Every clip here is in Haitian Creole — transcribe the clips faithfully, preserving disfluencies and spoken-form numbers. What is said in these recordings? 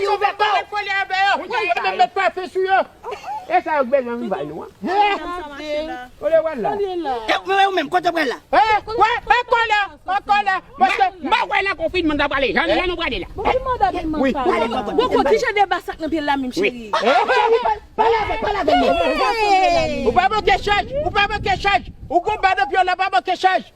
Ouvè kò w. Kole avè yo. Wi, yo menm met pafen sou yo. E sa yo k bezwen vin bay nou an. Kole wè la. E, men ou menm, kote w pral la? E, wè, e kole, e kole. Paske m pa kwè nan konfinman n ta prale. Jan, jan nou prale la. Bon, ki manda de man pale la? Bon, bon, ki jan de basak nan pye l la menm, cheri? Pale avè l, pale avè l. Ou pa manke chaj, ou pa manke chaj. Ou gon ba nan pye w la, pa manke chaj.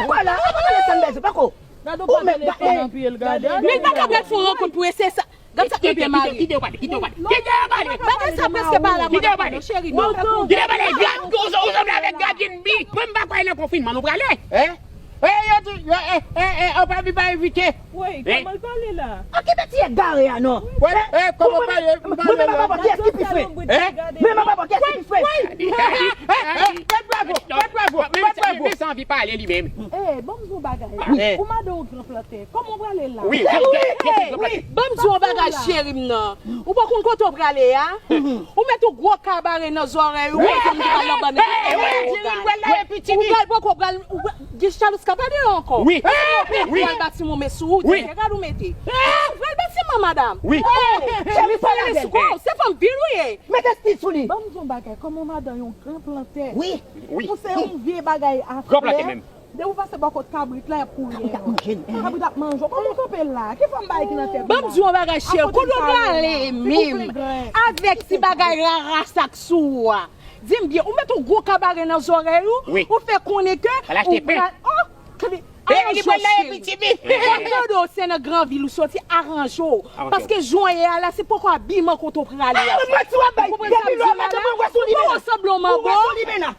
Vwala, ou pa pale san bèze, pako. Gade ou pa telefòn nan pye l, gade. Men l pa ka pral fè yon rankont pou eseye sa. Gad sa k nan pye mari. Kite yo pale, kite yo pale. Kite yo pale. Bagay sa prèske pa la mwen non, cheri, non. Kite yo pale. Gad, ou, ou sanble avèk gadyen bi. Mwen m pa kwè nan konfinman nou prale. Hein? E yo di, yo, e, e, e, anpami pa envite. Woy, kòman l pale la? Okipe ti egare a non. Woy, e, kòman pale, m pale la. Mwen pa bò kiyès ki pi fre. Hein? Mwen pa bò kiyès ki pi fre. Woy, woy. Fè bravo, fè bravo, fè bravo. Men sa anvi pale li menm. Eh, ban m di w yon bagay. Wi. Ou mande yon gran plantè. Kòman w prale la? Wi, wi, wi. Ban m di w yon bagay, cheri m nan. Ou pa konn kote w prale a? Ou met yon gwo kabare nan zòrèy ou, kote m te pral nan bann. Ou pral poko pral, ou pral gen chalous ka pa de yo ankò. Wi. Ou pral bati mwen sou ou, ti gad ou mete. Ou pral bati mwen, madam. Wi. Cheri, pale avè l. Se fanm vil ou ye. Mete stil sou li. Ban m di w yon bagay, kòman madan yon gran plantè. Wi. Wi. Ou se yon vye bagay a flè. Gran plantè menm. Depi w pase bò kot kabrit la, y ap kouri dèyè w. Kabrit ap manje w. Kòman w kanpe la? Ki fòm bagay ki nan tèt ou la? Ban m di w yon bagay, cheri. Kote w prale menm? Avèk ti bagay rara sa k sou ou a. Di m byen, ou met yon gwo kabare nan zòrèy ou, ou fè konnen ke ou pral, oh, kli-, aranje w, cheri. Mwen tande w se nan gran vil ou soti, aranje w. Paske jan w ye a la, se poko abiman kote w prale a. Ou konprann sa m di w la? Ou poko sanble yon manbo. Ou wè sou limena?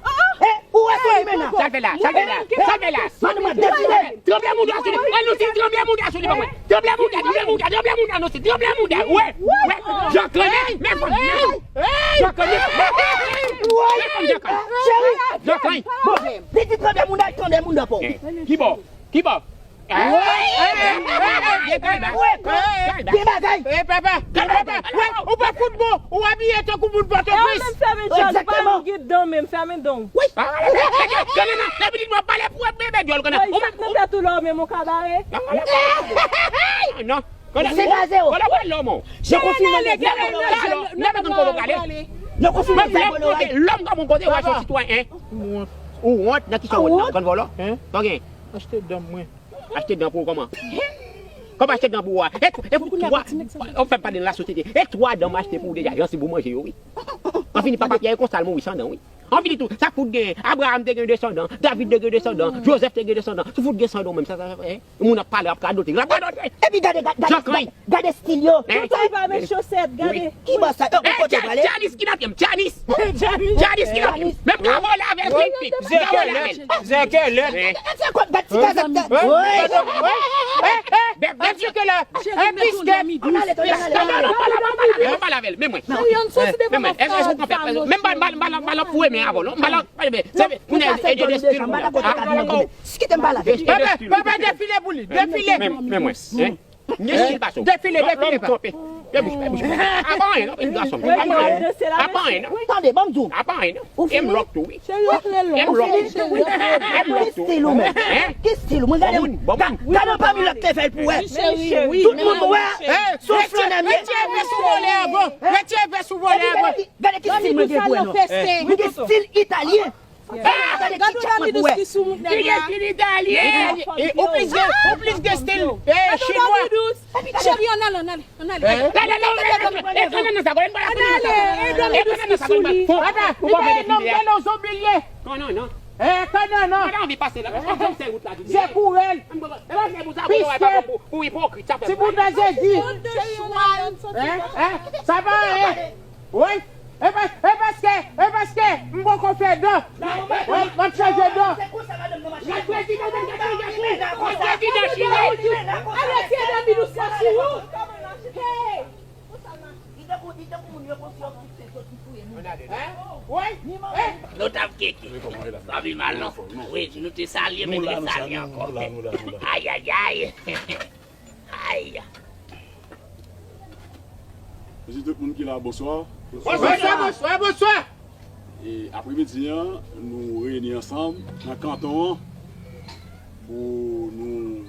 Ou wè sou limena? Sa l fè la? Sa l fè la? Sa l fè la? Mwen, mwen, defile. Tranble mouda sou li. Ann nou si tranble mouda sou li, ban mwen. Tranble mouda, tranble mouda, tranble mouda, nou si tranble mouda. Wè, wè. Jakan, men, men fanm, men fanm. Jakan, men fanm. Men fanm, Jakan. Cheri. Jakan. Bon, li di tranble mouda, tranble mouda pou. Ki bò? Ki bò? Gen bagay. Gen bagay. Ou pa fout bon. Ou abiye tankou moun Pòtoprens. Ou menm fèmen djòl, ou pa yon gid dan menm, fèmen dan w. Wi. Kanana, lè pitit mwen pale pou wè bebe djòl kanana. Woy, sa k nan tèt ou la, ou menm yon kabare? Non. Se pa zero. Kote w pral la, mon? Nan konfinman, lè m konn kote w prale. Nan konfinman, lè m konn kote w prale. Lè m konn kote w, w a soti twa, en. Ou wont nan kisa w wont nan, ou konn vòlò? Sa w gen? Achte dan mwen. Achte dan pou ou kòman? Kòman achte dan pou ou a? E, e pou twa, ou fè m pale nan lasosyete. E twa dan m achte pou ou deja, jan si pou manje yo, wi. An fini, papa Pyè e konsa l mouri san dan, wi. An fini tou, sa fout gen, Abraham te gen desandan, David te gen desandan, Joseph te gen desandan. Si fout gen san dan menm, sa, sa, sa, eh, moun ap pale, ap radote, ap radote. Epi gade, gade, gade, gade stil yo. Tout sa va met chosèt, gade. Ki bò sa? Yo, kote w prale? Janis ki nan pye m, Janis. Janis ki nan pye m. Men m ka vole avè l, pip, pip. M ka vole avè l. Zèkèlèt, zèkèlèt. Gad ti kazèk. Bèf, bèf, zèkèlèt. Piskèt. Ann ale, ann ale, ann ale. Ann pale avè l, men mwen. Men mwen, èske ou konprann? Men m pa, m pa, m pa, m pa l ap foure men avè w, non. M pa l ap, se, moun e, e, e, de stil, moun. Kite m pale avè l. Papa, papa, defile pou li, defile. Men, men mwen. M gen stil pase w. Defile, defile, pa. Apa anyen, non, gason. Apa anyen, non. Tande, ban m di w. Apa anyen, non. E m lòk tou, wi. E m lòk tou, wi. E m lòk tou, wi. Ki stil ou menm? Ki stil ou? Mwen gade, gade anpami lòt te fè l pou wè. Tout moun wè. Sou flanè m ye. Retire vès ou vole avan. Retire vès ou vole avan. Gade ki stil mwen gen pou wè, non. Mwen gen stil italyen. Gade yon Davidous ki sou moun nèg la. Li gen stil italyen. Ou plis gen, ou plis gen stil chinwa. Cheri, ann ale, ann ale, ann ale. Ann ale, e Davidous ki sou li. Papa, li pa yon nonm, men yon zonbi l ye. Kanannan. E, kanannan. Mwen anvi pase la. Mwen se wout la. Je kourèl. Piske. Pou ipokrit, sa fè. Ti bout nan jezi. Hein? Hein? Sa pa anyen. Wi. E pa, e paske, e paske m poko fè dan. Wi, m ap chanje dan. Prezidan, prezidan chire. Ale, se Davidous la sou ou. Hey! Li tankou, li tankou moun yo konn si yo tout se sot ki touye moun. Hein? Wi. Notable Keke. Zanmi m al non. Wi, nou te salye, men nou te salye ankò. Ayayay. Ay. Mesye, tout moun ki la, bonswa. Bonswa, bonswa, bonswa. E apremidi an, nou reyini ansanm nan kanton an pou nou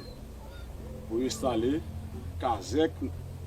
pou enstale kazèk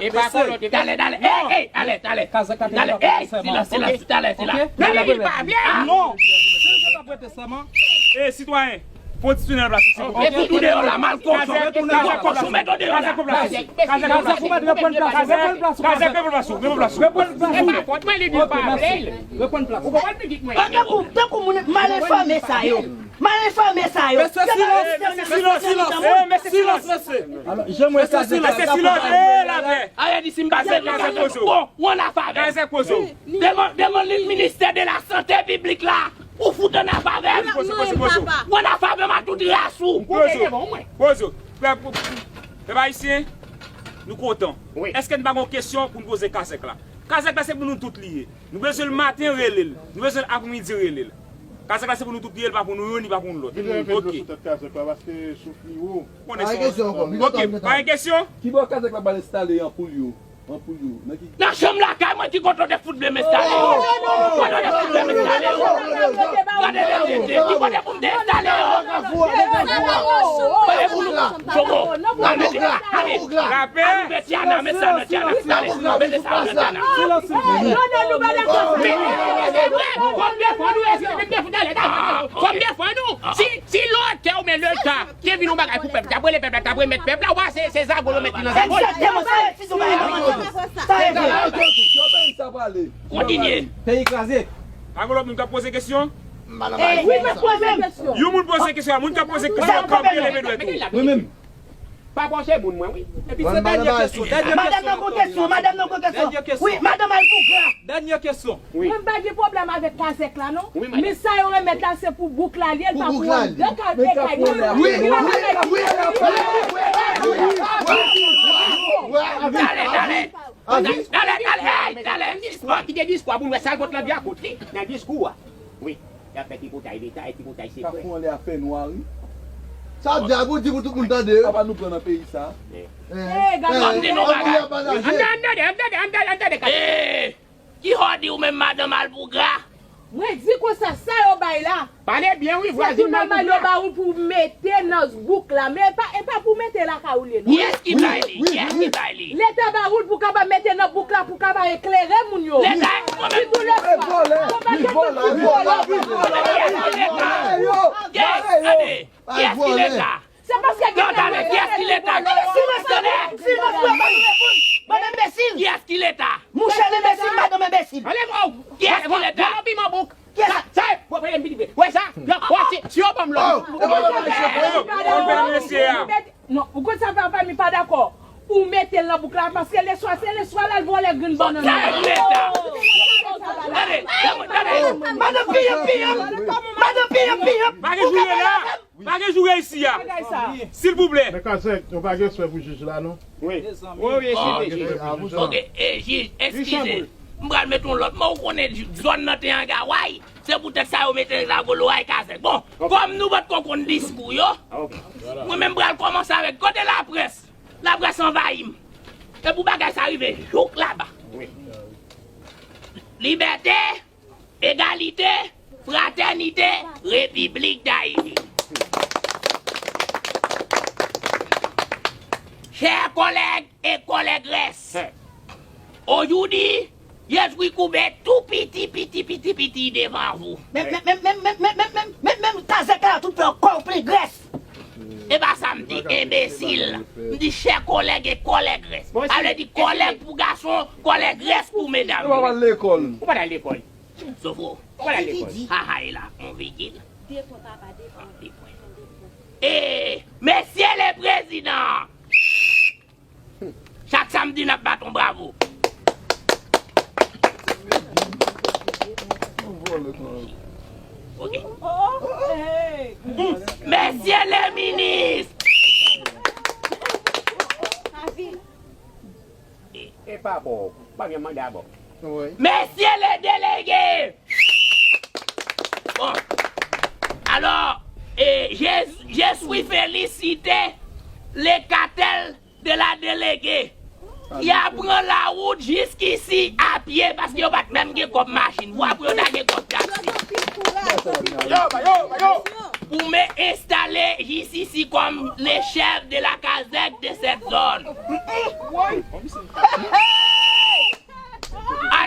E pa kolon te. Talè, talè, ey, ey, talè, talè. Talè, ey, silans, silans, talè, silans. Talè, li pa byen. Non, si l te pa prete sèman. E sitwayen, fò w tounen nan plas ou, silvouplè. E si tou deyò la, mal kochon. Kazèk, kazèk, kochon, met ou deyò la. Kazèk, pèp la sou. Kazèk, kazèk, reprann plas ou. Kazèk, reprann plas ou. Reprann plas ou. E pa fòt mwen, li di l pa vle l. Reprann plas ou. Ou konprann pitit mwen. Tankou, tankou moun mal enfòme sa yo. Mal enfòme sa yo. Mesye, silans, silans, silans, silans, mesye, silans, mesye. Mesye, silans, e, lapè. Arete di si m pa se kazèk pozo. Bon, ou ann afavè. Kazèk pozo. Demann, demann li ministè de la sante piblik la pou fout ann afavè. Pozo, pozo, pozo. Ou ann afavè m a tout ras ou. Pozo, pozo. Pèp, pèp ayisyen, nou kontan. Èske n pa gen kesyon pou n poze kazèk la? Kazèk la se pou nou tout li ye. Nou bezwen l maten, rele l. Nou bezwen l apremidi, rele l. Kazèk la se pou nou tout li ye, li pa pou nou youn, li pa pou nou lòt. Vide yon vide dlo sou tèt kazèk la, paske souf li wo. Konnen sa. Pa gen kesyon ankò. Ok, pa gen kesyon? Kibò kazèk la pral enstale anpoul yo? Anpoul yo. Nan ki... Nan chanm lakay mwen, ki kote w te fout vle m enstale yo? Kote w te fout vle m enstale yo? Gade lè tete, ki kote pou m te enstale yo? Kote pou nou... Fogo, al mete, al mete. Al mete Tiana, mete sa nan Tiana. Gade, mete sa nan Tiana. Non, non, nou pa dakò. Men, men, men, men, men, fò m defann nou, èske m defann nou? Fò m defann nou. Si, si lòtè ou men leta te vin yon bagay pou pèp, t ap rele pèp la, t ap remèt pèp la, w a se, se zago yo met li nan zago l. Egzakteman, sa e, si se yon bagay kontinye. Sa e vre. Kontinye. Peyi kraze. Pa gen lòt moun k ap poze kesyon? Wi, mwen poze kesyon. Yon moun poze kesyon, moun k ap poze kesyon, kanpe, leve dwèt ou. Mwen menm. Pa bwòche moun mwen, wi. Epi se dènye kesyon, dènye kesyon. Madanm nan gon kesyon, madanm nan gon kesyon. Wi, madanm Alpougra. Dènye kesyon. Wi. Mwen pa gen pwoblèm avèk kazèk la, non. Wi, madanm. Men sa yo remèt la, se pou bouk la, li ye, l pa pou anndan kay, kay mwen. Wi, wi, wi, wi, wi, wi, wi, wi, wi. Talè, talè. Talè, talè, hey, talè. Diskwa, kite diskwa pou n wè sa l pot nan vye a kout li. Nan diskou a. Wi. Y ap fè tripotay leta, e tripotay sekrè. Kafou anlè a fè nwa, wi. Sa w ap di a, pou di pou tout moun tande. Apa nou pran nan peyi sa? Ey, gade. Ann tande, ann tande, ann tande, ann tande, ann tande. Ey, ki hòdi ou menm, madanm Alpougra? Mwen di konsa, sa yo bay la. Pale byen, wi, vwazin Alpougra. Se tou nòmal yo ba ou pou mete nan bouk la, men e pa, e pa pou mete lakay ou li ye, non. Kiyès ki bay li? Kiyès ki bay li? Leta ba ou l pou kapab mete nan bouk la, pou kapab eklere moun yo. Leta, mwen menm. Li vòlè, li vòlè, li vòlè, li vòlè. Kiyès ki leta? Kiyès ki leta? Se paske gen... Non, tande, kiyès ki leta? Silans, tande, silans, mwen pa nou reponn. Bann enbesil. Kiyès ki leta? Mouche enbesil, madanm enbesil. Anlè mò. Kiyès ki leta? Piman bouk. Kiyès sa? Sa, sa, wè, wè, wè, wè, si, si yo ban m lòt. Non, ou konn sa fè, fè mi pa dakò. Ou mete l nan bouk la, paske leswa, se leswa l al vòlè grenn bannann nan. Kiyès ki leta? Tande, tande, tande. Madanm piyan, piyan. Madanm piyan, piyan. Pa gen joure la. Pa gen joure isi a. Silvouplè. Men Kazèk, nou pa gen respè pou jij la, non? Wi. Wi, wi, eskize, jij. Ok, e, jij, eskize. M pral met yon lòt mo, ou konnen zòn nan te an gaway. Se poutèt sa yo mete zago loway Kazèk. Bon, kòm nou potko konn diskou yo, mwen menm m pral kòmanse avèk kote laprès. Laprès anvayi m. E pou bagay sa rive jouk laba. Wi. Libète, egalite, fratènite, Repiblik Dayiti. Chè kòlèg e kòlègrès, ojoudi, je suis koube tou piti, piti, piti, piti devan vou. Men, men, men, men, men, men, men, men, men, men, Kazèk la, tout fè kò w plen grès. E pa sa m di, enbesil. M di chè kòlèg e kòlègrès. Sa vle di kòlèg pou gason, kòlègrès pou medam. Ou pa al lekòl. Ou pa al lekòl. Sofo. Ou pa al lekòl. Ha, ha, e la, on vigil. De pwen, papa, de pwen. De pwen. E, mesye le prezidan! Chak samdi, n ap bat on bravo. Ok. Mesye le minis! E, e pa bon, pa gen manda bon. Mesye le delege! Bon. Alors, et je, je suis félicité le cartel de la déléguée. Y a pran lawout jiskisi a pye, paske yo pa t menm gen kòb machin. Vwa pou yo ta gen kòb taksi. Pou men enstale jisisi kòm le chèf de la kazèk de sèt zòn.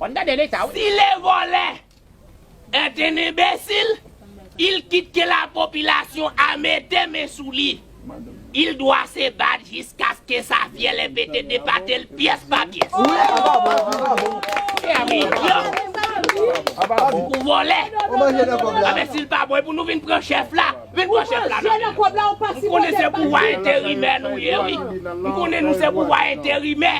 Konn tande leta, wi. Si le volè est un imbécile, il quitte que la population a mete men sou li. Il doit se battre jusqu'à ce que sa fyèl e pete depate l pyès pa pyès. Wi, a pa bon, a pa bon. Pou vòlè. Anben si l pa bon, e pou nou vin pran chèf la. Vin pran chèf la nan men nou. M konnen se pouvwa enterimè nou ye, wi. M konnen nou se pouvwa enterimè.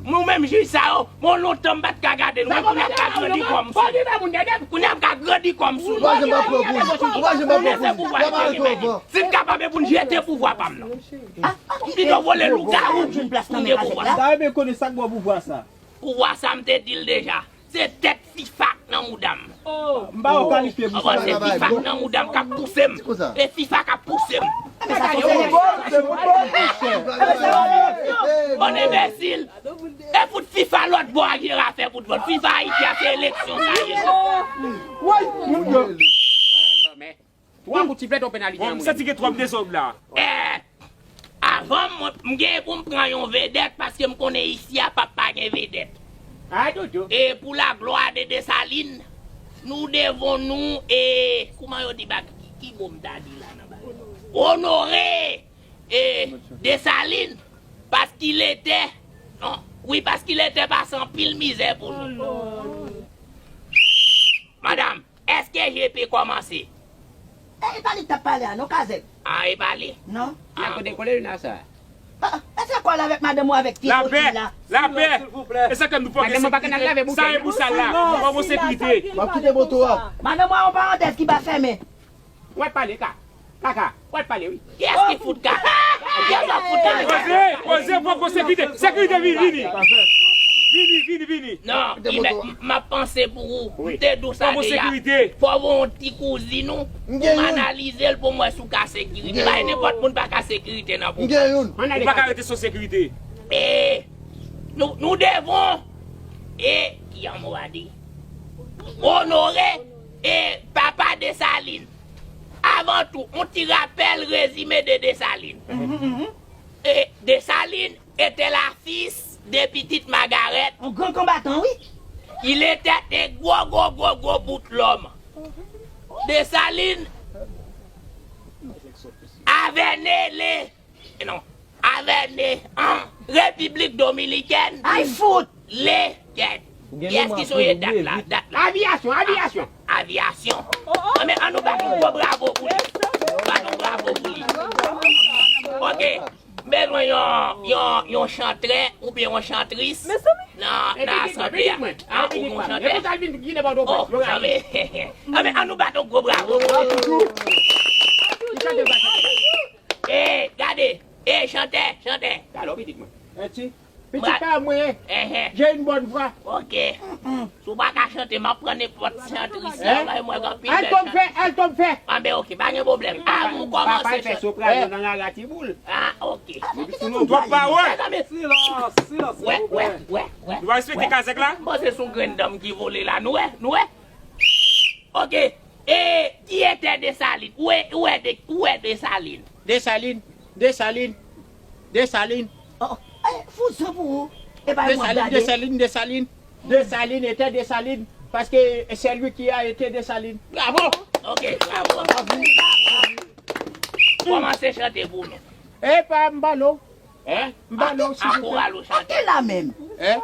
Nou menm jij sa yo, bon, lontan m pa t ka gade nou, men kounye a m ka grandi kòm sou nou. Kounye a m ka grandi kòm sou nou. Konnen se pouvwa enterimè. Si n kapab, e pou n jete pouvwa pa m nan. Pito vole lougawou pou n gen pouvwa. Sa yo men konnen sa k ba w pouvwa sa. Pouvwa sa m te di l deja. Se tèt fifa k nan mouda m. M ba w kalite pou sa. Se fifa k nan mouda m k ap pouse m. E fifa k ap pouse m. Bon enbesil. E fout fifa lòt bò a gen afè pou vòt. Fifa Ayiti a se eleksyon sa ye. Woy, moun yo. Twa kout siflèt, yon penalite nan mwen. Bon, m santi gen twòp dezòd la. Eh, avan mwen, m gen pou m pran yon vedèt paske m konnen isi a p ap pa gen vedèt. Ah, Dodo. E pou la glwa de Desalin, nou devon nou, e, kouman yo di bag, ki, ki mo m ta di la nan bagay? Onore, e, Desalin, paske il était, non, wi, paske il était pase anpil mizè pou nou. Madanm, èske je peux commencer? E, e pa li k t ap pale a, non, Kazèk? Ah, e pa li? Non. Ah, kote kole li nan sa? Ah, èske kole avèk madanm ou avèk ti soti la? Lapè, lapè. E sa k fè nou fòk gen sekirite. Sa e pou sa la. Fòk gen sekirite. M ap kite moto a. Madanm ou a yon parantèz ki pa fèmen. Wè pale, ka. Kaka, wè pale, wi. Kiyès ki fout kaka? Kiyès ap fout kaka? Poze, poze, poko sekirite. Sekirite, vini, vini. Vini, vini, vini. Non, m ap panse pou ou. M te di w sa deja. Fò w yon ti kouzin ou pou m analize l pou m wè si w ka sekirite. Pa nenpòt moun pa ka sekirite nan pou. Ou pa ka rete san sekirite. E nou, nou devon, e, ki yon mo a di? Onore, e, papa Desalin. Avan tou, yon ti rapèl rezime de Desalin. E, Desalin était le fils de Petite Margaret. Un grand combattant, oui. Il était un gwo, gwo, gwo, gwo bout lòm. Desalin avait né le, non. Avène, an Repiblik Dominikèn. Ay fout! Lè, kèt. Kiyès ki sonje dat la? Dat la. Aviyasyon, aviyasyon. Aviyasyon. Anben, an nou bat yon gwo bravo pou li. Bat yon bravo pou li. Ok. M bezwen yon, yon, yon chantè oubyen yon chantris nan, nan asanble a. An, ou yon chantè? Oh, anben, anben, an nou bat yon gwo bravo pou li. Eh, gade. Eh, chantè, chantè. Alò, pitit mwen. Pitit pa mwen. J'ai une bonne voix. Ok. Si w pa ka chante, m ap pran nenpòt chantris la. Bay mwen anpil bèl chantris. Alto m fè, alto m fè. Anben, ok, pa gen pwoblèm. Avan w kòmanse chante. Papa fè soprano nan rara ti boul. Ah, ok. Depi sou nou twòp pawòl. Silans, silans, silvouplè. Wè, wè, wè. Nou va respekte kazèk la. M panse se yon grenn danm ki vole la. Nou wè, nou wè. Ok. E ki etè Desalin? Ou wè, ou wè de, ou wè Desalin? Desalin, Desalin, Desalin. Oh, eh, fou zan pou ou. E pa yon ap Desalin, gade. Desalin, Desalin. Desalin, etè Desalin. Paske c'est lui qui a été Dessalines. Bravo! Ok, bravo. Kòmanse chante pou nou. E pa m ba nou. Hein? M ba nou, silvouplè. Akouraje w chante. Kote la menm? Hein?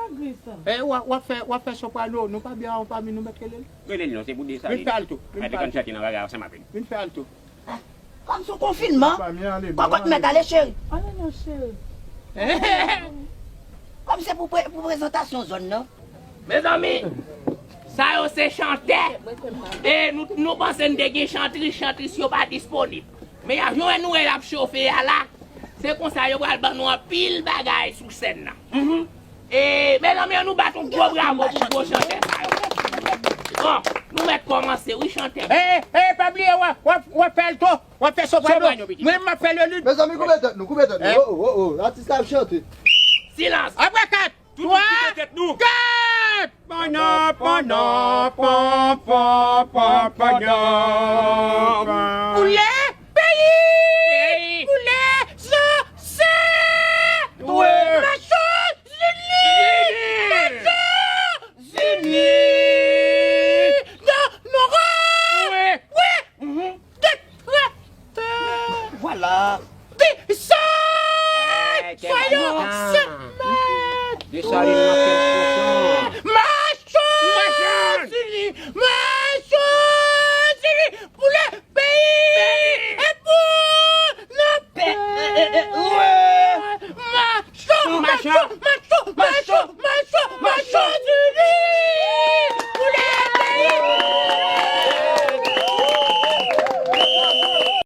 Eh, w ap, w ap fè, w ap fè soprano. Nou pa byen anpami nou mèt rele l. Rele l non, se pou Desalin. Vin fè alto. Vin fè alto. Chante nan bagay ansanm avè l. Vin fè alto. Kòm sou konfinman, kòkòt mèt ale, cheri. Ale non, cheri. Kòm se pou pre-, pou prezantasyon zòn nan. Mezanmi, sa yo se chantè. E nou, nou panse n te gen chantris, chantris yo pa disponib. Men y a, jan nou wè y ap chofe a la, se konsa yo pral ban nou anpil bagay sou sèn nan. E, mezanmi, an nou bat yon gwo bravo pou gwo chantè sa yo. Bon, nou mèt kòmanse, wi, chantè. E, e, pa bliye, w ap, w ap, w ap fè alto, w ap fè soprano. Mwen, m ap fè le lit. Mezanmi, koupe tèt nou, koupe tèt nou. Oh, oh, oh, atis la ap chante. Silans. Apre kat. Tout moun koupe tèt nou. Kat! Pandan, pandan, pan, pan, pan, pandan. Pou lè peyi, pou lè san, san. Wi. Nasyonzini, Nasyonzini. Nan, non. Wi. Wi. Vwala. Descend! Soyons sèt mèt! Desalin nan kèl kochon. Machon! Machon! Sili! Machon! Sili! Pou le peyi! E pou nan pè! Machon! Machon! Machon! Machon! Machon! Machon!